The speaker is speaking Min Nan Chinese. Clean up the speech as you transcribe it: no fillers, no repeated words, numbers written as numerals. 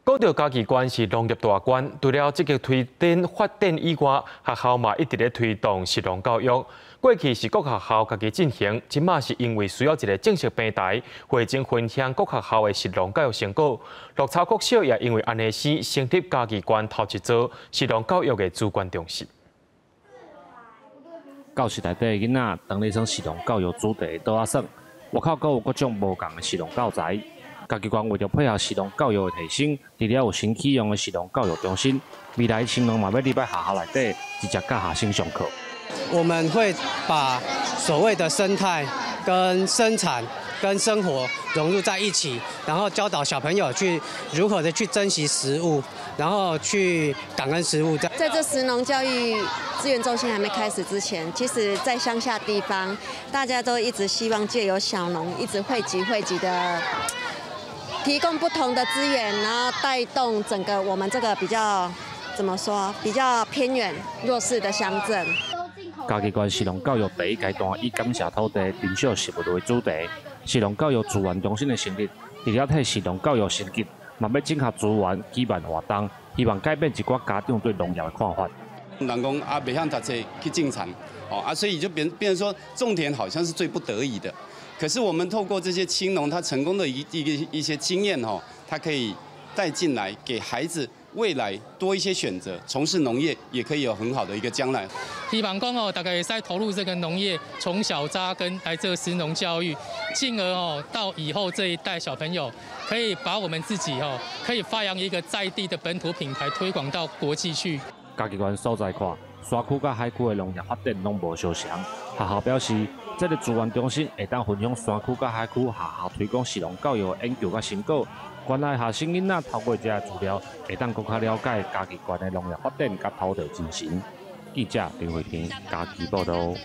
講到嘉義縣是農業大縣，除了積極推展發展以外，學校嘛一直咧推動食農教育。過去是各學校家己進行，這馬是因為需要一個正式平台，匯整分享各學校的食農教育成果。鹿草國小也因為按呢生成立嘉義縣頭一座食農教育的資源中心。教室內底的囡仔當咧耍食農教育主題的桌仔耍，外口閣有各種無仝的食農教材。嘉義縣為著配合食農教育的提升，除了有新啟用的食農教育中心，未來青農嘛欲入來學校內底直接教學生上課。我們會把所謂的生態、跟生產、跟生活融入在一起，然後教導小朋友去如何的去珍惜食物，然後去感恩食物。在這食農教育資源中心還沒開始之前，其實在鄉下地方，大家都一直希望借由小農一直匯集匯集的，提供不同的資源，然後帶動整個我們這個比較怎麼說比較偏遠弱勢的鄉鎮。嘉義縣食農教育第一階段以感謝土地、珍惜食物為主題，食農教育資源中心的成立，除了替食農教育升級，嘛欲整合資源舉辦活動，希望改變一寡家長對農業的看法。人講啊，袂曉讀冊去種田，哦啊，所以就變變成說種田好像是最不得已的。可是我們透過這些青農他成功的一一個一些經驗吼，他可以帶進來，給孩子未來多一些選擇，從事農業也可以有很好的一個將來。希望講哦，大家會使投入這個農業，從小扎根來做食農教育，進而哦到以後這一代小朋友，可以把我們自己哦，可以發揚一個在地的本土品牌，推廣到國際去。嘉義縣所在看，山區佮海區的農業發展攏無相仝。學校表示，這個資源中心會當分享山區佮海區學校推廣食農教育的研究佮成果。關愛學生囡仔透過這个資料，會當閣較了解嘉義縣的農業發展佮土地精神。記者林慧婷嘉義報導。